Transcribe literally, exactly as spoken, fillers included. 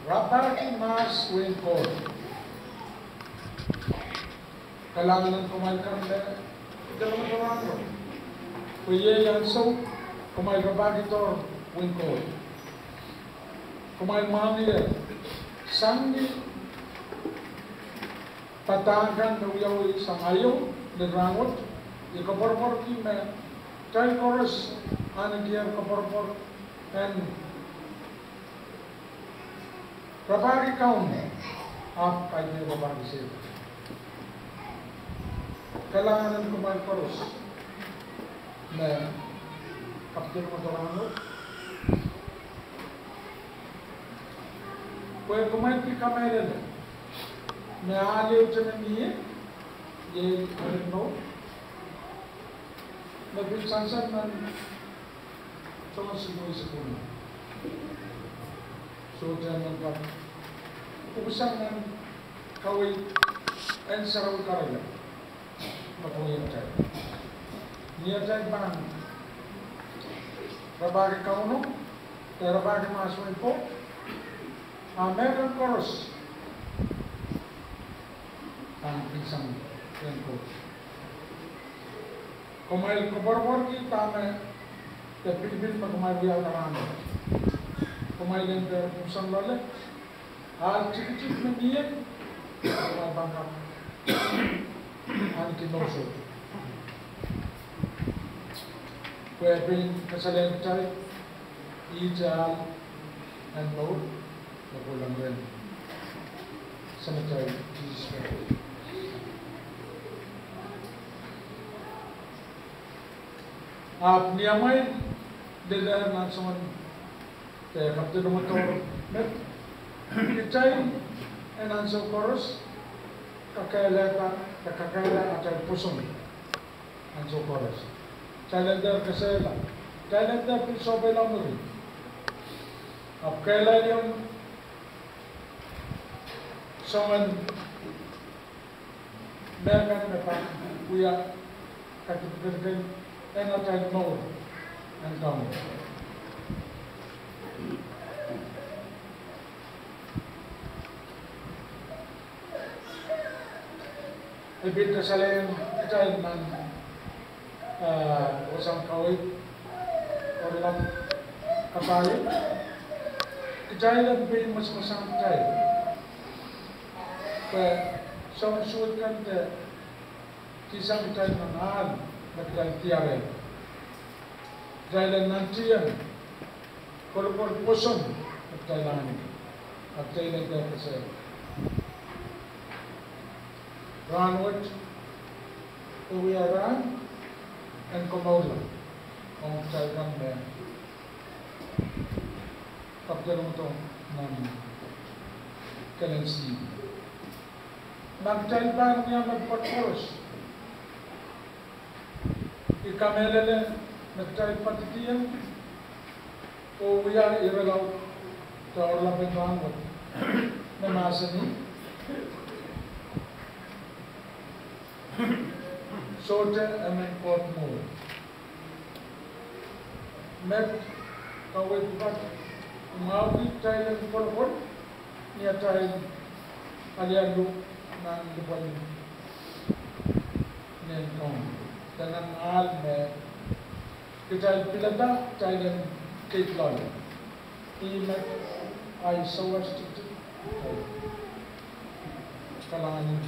Rapahki mahs wehin Koht. Kalahngan en kumwail kan me dehr rongamwahu. Pwe iei ansou kumwail rapahki doar wehin Koht. Kumwail mwahngih sang ni padahk kan me wiawi sang aio ni rahnwet, I koapworopworki me kitail koaros ahnekier koapworopwor en rapahki Kauno, ahpw kaidehn rapahki Sehdan. Kalahngan en kumwail koaros me kapitol motorano. Pwe kumwail pil kamehlele me ahl ehu te me mie, iei eren mour, me pil sansal nan soangen siluh eisek weneu. Sohte men kak pwupwusang nan kaweid en sarawi karawian. Patohieng kitail, ni atail pahn rapahki Kauno, de rapahki mahs wehin Koht, a mehlel koaros pahn pil sang rehn Koht. Kumwail koapworopworki dahme de pilipil me kumwail wiahda rahnwet. Kumwail en dehr pwupwusang loale ahl tikitik me mie, kumwail pahn kak ahneki mour soutuk. Pwe e pein kasalehiong kitail, ihte ahl en mour, me kohlong rehn Samatail Sises Krais. Ahpw ni amwail lelehr nan soangen de kapitol motor met, kitail en ansou koaros kakehlaka, de kakehlaka atail pwoson ansou koaros. Kitail en dehr kesehla, kitail en dehr pil sohpeila mwuri. Ahpw kehlailiong soangen mehkan me pahn wia kadipekediken en atail mour en Kauno. E pil kasalehiong kitail nan, ah, wasahn kaweid, oaralap kapahieu, kitail en pein mwesimwesang kitail. Pwe soangen suwed kan de kihsang kitail nan ahl me kitail diarehla. Kitail en nantihong kolokol pwoson me kitail ahneki, a kitail en dehr kesehla. Rahnwet e wia rahn en komourla ong kitail kan me kapitol motor nan kelen sihpw. Ma kitail pahn wia mepwukat koaros, I kamehlele me kitail poadidiong oh wia irelaud de oaralapen rahnwet me mahsanih, sohte emen Koht mwo. Met kaweid pwukat mwahuki kitail en kolokol ni atail alialu nan lipwen en Kauno, de nan ahl me kitail pilada kitail en keid loale. Ih met ahi sawas tikitik. Kalahngan en